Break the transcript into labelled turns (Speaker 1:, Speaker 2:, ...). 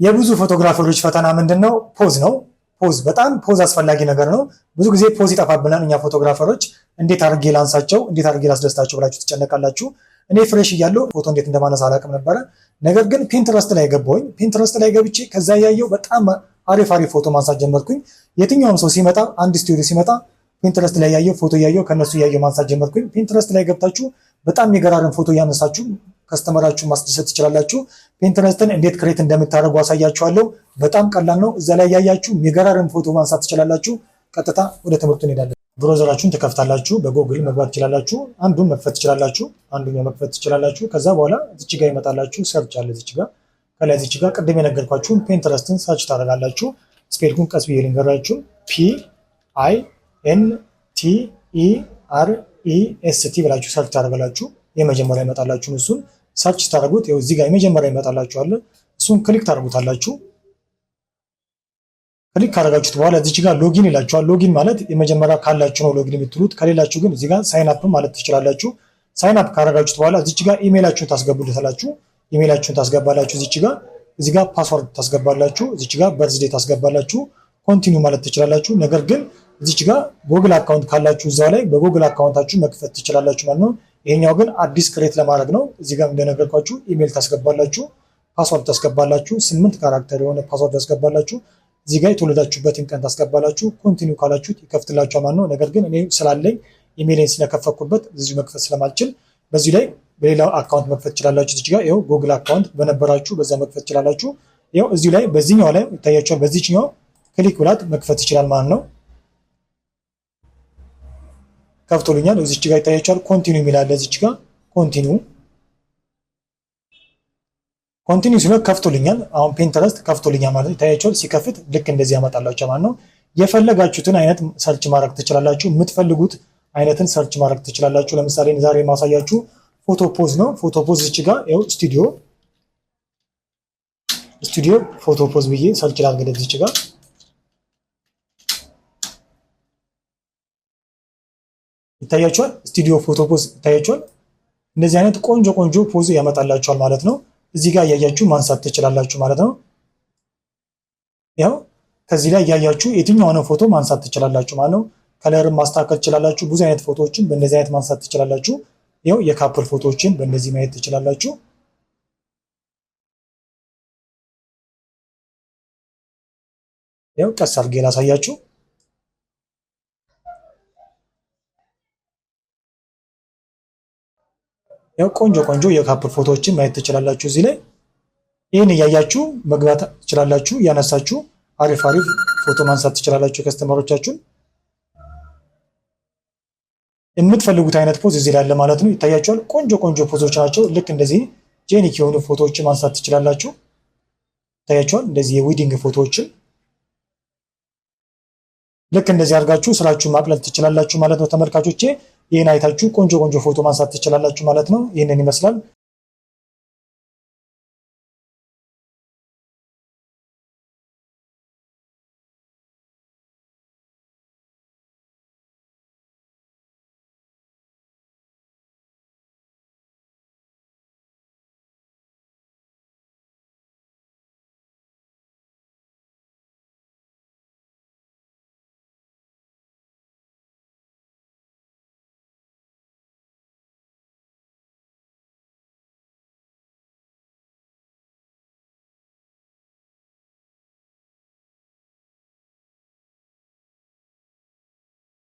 Speaker 1: የብዙ photographer ኦች ፈተና ምንድን ነው? Pose ነው። Pose በጣም pose አስፈላጊ ነገር ነው። ብዙ ጊዜ pose ይጠፋብናል። እኛ photographer ኦች እንዴት አድርጌ ላንሳቸው፣ እንዴት አድርጌ ላስደስታቸው ብላችሁ ትጨነቃላችሁ። እኔ fresh እያለሁ ፎቶ እንዴት እንደማነሳ አላውቅም ነበረ። ነገር ግን Pinterest ላይ ገባሁኝ። Pinterest ላይ ገብቼ ከዛ እያየሁ በጣም አሪፍ አሪፍ ፎቶ ማንሳት ጀመርኩኝ። የትኛውም ሰው ሲመጣ፣ አንድ ስቱዲዮ ሲመጣ Pinterest ላይ ያየው ፎቶ እያየው ከነሱ እያየው ማንሳት ጀመርኩኝ። Pinterest ላይ ገብታችሁ በጣም የሚገራርም ፎቶ እያነሳችሁ customer ኣችሁ ማስደሰት ትችላላችሁ። Pinterest ን እንዴት create እንደምታደርጉ አሳያችኋለሁ። በጣም ቀላል ነው። እዛ ላይ ያያችሁ የሚገራርም ፎቶ ማንሳት ትችላላችሁ። ቀጥታ ወደ ትምህርቱ እንሄዳለን። Browser ኣችሁን ትከፍታላችሁ። በጎግል መግባት ትችላላችሁ። አንዱን መክፈት ትችላላችሁ። አንዱን መክፈት ትችላላችሁ። ከዛ በኋላ እዚች ጋር ይመጣላችሁ። Search አለ እዚች ጋር ከላይ እዚች ጋር ቅድም የነገርኳችሁን Pinterest ን search ታደርጋላችሁ። Spell ኡን ቀስ ብዬ ልንገራችሁ። PINTEREST ብላችሁ search ታደርጋላችሁ። የመጀመሪያ ይመጣላችሁን እሱን search ስታደርጉት ይኸው እዚህ ጋር የመጀመሪያ ይመጣላችኋል። እሱን click ታደርጉታላችሁ። Click ካደረጋችሁት በኋላ እዚች ጋር login ይላችኋል። Login ማለት የመጀመሪያ ካላችሁ ነው login የምትሉት፣ ከሌላችሁ ግን እዚህ ጋር sign up ማለት ትችላላችሁ። Sign up ካደረጋችሁት በኋላ እዚች ጋር ኢሜይላችሁን ታስገቡለታላችሁ። ኢሜይላችሁን ታስገባላችሁ። እዚች ጋር እዚህ ጋር password ታስገባላችሁ። እዚች ጋር birthday ታስገባላችሁ። Continue ማለት ትችላላችሁ። ነገር ግን እዚች ጋር Google account ካላችሁ እዛው ላይ በ Google account ኣችሁ መክፈት ትችላላችሁ ማለት ነው። ይሄኛው ግን አዲስ create ለማድረግ ነው። እዚህ ጋር እንደነገርኳችሁ ኢሜይል ታስገባላችሁ፣ password ታስገባላችሁ፣ 8 character የሆነ password ታስገባላችሁ። እዚህ ጋር የተወለዳችሁበትን ቀን ታስገባላችሁ። Continue ካላችሁት ይከፍትላችኋል ማለት ነው። ነገር ግን እኔ ስላለኝ ኢሜይሌን ስለከፈትኩበት እዚሁ መክፈት ስለማልችል በዚሁ ላይ በሌላው account መክፈት ትችላላችሁ። እዚህ ጋር ይኸው Google account በነበራችሁ በዛ መክፈት ትችላላችሁ። ይኸው እዚሁ ላይ በዚህኛው ላይ ይታያችኋል። በዚህኛው click ብላት መክፈት ይችላል ማለት ነው። ከፍቶልኛል። እዚች ጋር ይታያችኋል። Continue የሚል አለ እዚች ጋር continue continue ሲሆን ከፍቶልኛል። አሁን Pinterest ከፍቶልኛል ማለት ነው። ይታያችኋል። ሲከፍት ልክ እንደዚህ ያመጣላችሁ ማለት ነው። የፈለጋችሁትን አይነት search ማድረግ ትችላላችሁ። የምትፈልጉት አይነትን search ማድረግ ትችላላችሁ። ለምሳሌ ዛሬ ማሳያችሁ ፎቶ pose ነው። ፎቶ pose እዚች ጋር ይኸው studio photo pose ብዬ search ላድርግ እዚች ጋር ይታያችኋል። Studio photo pose ይታያችኋል። እንደዚህ አይነት ቆንጆ ቆንጆ pose ያመጣላችኋል ማለት ነው። እዚህ ጋር እያያችሁ ማንሳት ትችላላችሁ ማለት ነው። ያው ከዚህ ላይ እያያችሁ የትኛውንም ፎቶ ማንሳት ትችላላችሁ ማለት ነው። Color ን ማስተካከል ትችላላችሁ። ብዙ አይነት ፎቶዎችን በእንደዚህ አይነት ማንሳት ትችላላችሁ። ያው የ couple ፎቶዎችን በእንደዚህ ማየት ትችላላችሁ። ያው ቀስ አድርጌ ላሳያችሁ። ያው ቆንጆ ቆንጆ የ couple ፎቶዎችን ማየት ትችላላችሁ። እዚህ ላይ ይህን እያያችሁ መግባት ትችላላችሁ። እያነሳችሁ አሪፍ አሪፍ ፎቶ ማንሳት ትችላላችሁ። Customer ኦቻችሁን የምትፈልጉት አይነት pose እዚህ ላይ አለ ማለት ነው። ይታያችኋል። ቆንጆ ቆንጆ pose ኦች ናቸው። ልክ እንደዚህ ጄኒክ የሆኑ ፎቶዎችን ማንሳት ትችላላችሁ። ይታያችኋል። እንደዚህ የ wedding ፎቶዎችን ልክ እንደዚህ አድርጋችሁ ስራችሁን ማቅለል ትችላላችሁ ማለት ነው። ተመልካቾቼ ይህን አይታችሁ ቆንጆ ቆንጆ ፎቶ ማንሳት ትችላላችሁ ማለት ነው። ይህንን ይመስላል።